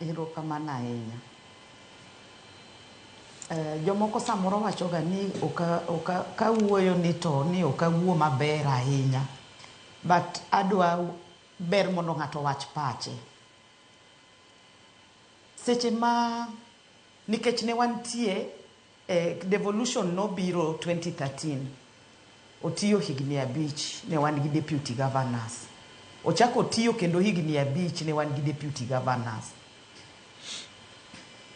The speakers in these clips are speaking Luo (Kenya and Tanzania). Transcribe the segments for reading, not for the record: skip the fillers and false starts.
Erokamano ahinya. Jomoko samoro wachoga ni oka kawuoyo ni to ni ok awuo maber ahinya. But adwa ber mondo ng'ato owach pache. Seche ma nikech ne wantie e devolution nobiro 2013 otiyo higni abich ne wan gi deputy governors. Ochako otiyo kendo higni abich ne wan gi deputy governors.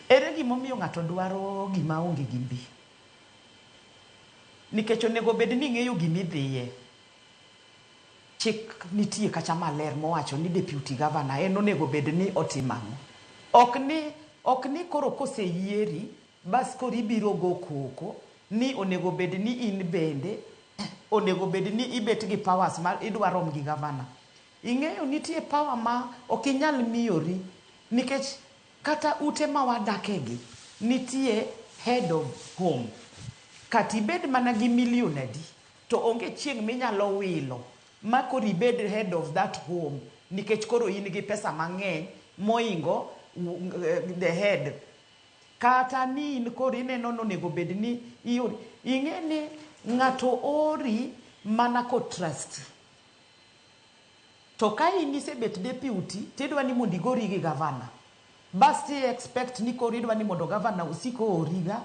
Ere gimomiyo ng'ato dwaro gima onge gi mbi? Nikech onego bed ni ing'eyo gima idhiye. Chik nitie kacha maler mowacho ni deputy governor en onego bed ni otimo ang'o. Ok ni, ok ni koro koseyieri bas koro ibiro go koko ni onego bed ni in bende onego bed ni ibet gi powers ma idwa rom gi governor. Ing'eyo nitie power ma ok inyal miyori nikech kata ute ma wadake gi nitie head of home. Kata ibed mana gi million adi to onge chieng' minyalo wilo ma koro ibed head of that home nikech koro in gi pesa mang'eny moingo the head. Kata ni in koro ineno ni onego bed ni iori. Ing'e ni ng'ato ori mana ko trust. To ka in isebet deputy tidwa ni mondo igori gi gavana. Bas ti expect ni koro idwa ni mondo gavana osik ooriga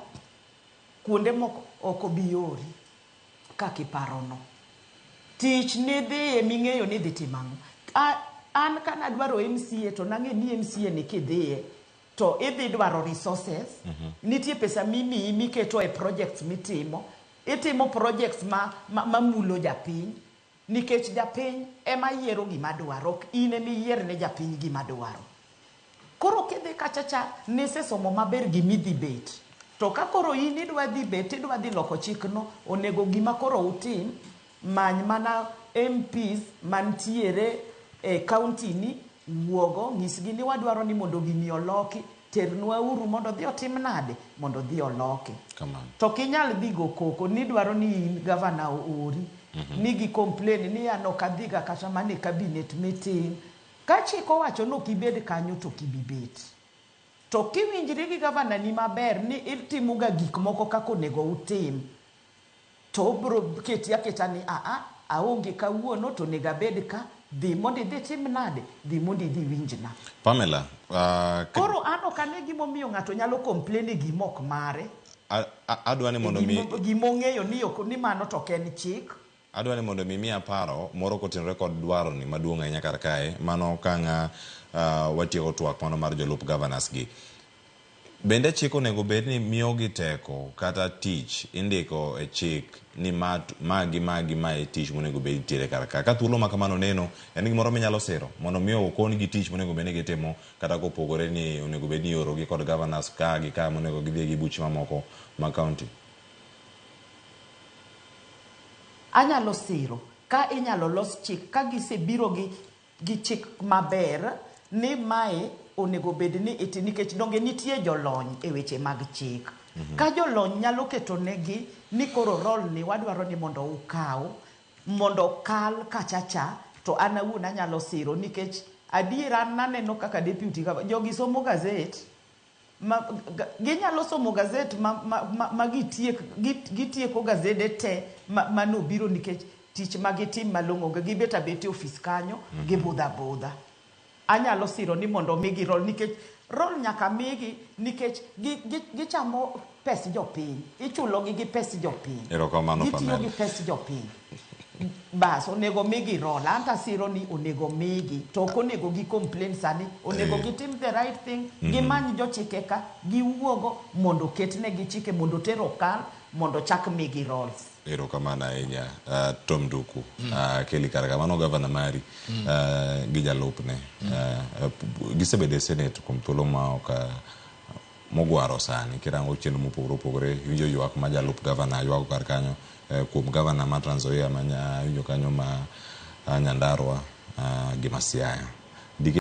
kuonde moko ok obi ori kaka iparono. Tich nidhiye ming'eyo ni idhi timo ang'o. An ka nadwaro MCA to nang'e ni MCA ni kidhiye to idhi dwaro resources. Nitie pesa mimiyi miketo e projects mitimo. Itimo projects ma mulo japiny. Nikech japiny ema yiero gima dwaro, ok in ema iyier ne japiny gima dwaro. Koro kidhi kacha cha, nisesomo maber gimidhi bet. To ka koro in idwa dhi bet, idwa dhi loko chikno, onego gima koro utim, many mana MPs mantiere e county ni, wuogo, nyisgi ni wadwaro ni mondo gini oloki, ternwa uru mondo odhi otim nade? Mondo odhi oloki. Kamano. To ok inyal dhi go koko ni idwaro ni in gavana oori, ni gi complain ni an ok adhiga kata mana e cabinet meeting. Ka chik owacho ni ok ibed kanyo to ok ibi bet. To kiwinjri gi gavana ni maber ni itimoga gik moko kaka onego utim, to obro keti aketa ni aa, aonge kawuono to onego abed ka, dhi mondo idhi tim nade? Dhi mondo idhi iwinjna. Pamela, Koro an ok ane gimomiyo ng'ato nyalo complain e gima ok mare. Adwa ni mondo mi Gima ong'eyo ni ok ni mano to ok en chik. Adwa ni mondo mi imiya paro moro kotenore kod dwaro ni maduong' ahinya kar kae mano ka watieko twak mano mar jolup governors gi. Bende chik onego bed ni miyogi teko kata tich indiko e chik ni ma ma gi ma gi ma e tich monego bed nitiere kar ka. Ka thuolo ma kamano neno, en gimoro minyalo siro mondo mi okon gi tich monego bed ni gitimo kata kopogore ni onego bed ni iorogi kod governors ka gi ka monego gidhi gi buche mamoko mag county. Anyalo siro ka inyalo los chik ka gisebiro gi chik maber ni mae onego bed ni iti nikech donge nitie jolony e weche mag chik. Ka jolony nyalo keto negi ni koro role ni wadwaro ni mondo ukaw mondo kal kacha cha to an awuon anyalo siro nikech adiera an naneno kaka deputy governor jogi somo gazet ma, ginyalo somo gazet ma gitiek, gitieko gazede te manobiro nikech tich ma gitim malong'o onge gibet abet e ofis kanyo gibudho abudha. Anyalo siro ni mondo migi role nikech role nyaka migi nikech gichamo pes jopiny ichulogi gi pes jopiny Erokamano, gitiyo Pamela. gi pes jopiny bas onego migi role an tasiro ni onego migi to ok onego gi complain sani onego gitim the right thing gimany jochike ka giwuogo mondo oketnegi chike mondo oter okal mondo chak migi roles. Erokamano ahinya, Tom Nduku. Keli kar ka mano gavana mari gi jalupne. Gisebedo e senate kuom thuolo ma ok mogwaro sani kirango chenro mopogore opogore iwinjo ywak ma jalup gavana ywago kar kanyo kuom gavana ma Trans Nzoia ma iwinjo kanyo ma Nyandarua gi ma Siaya.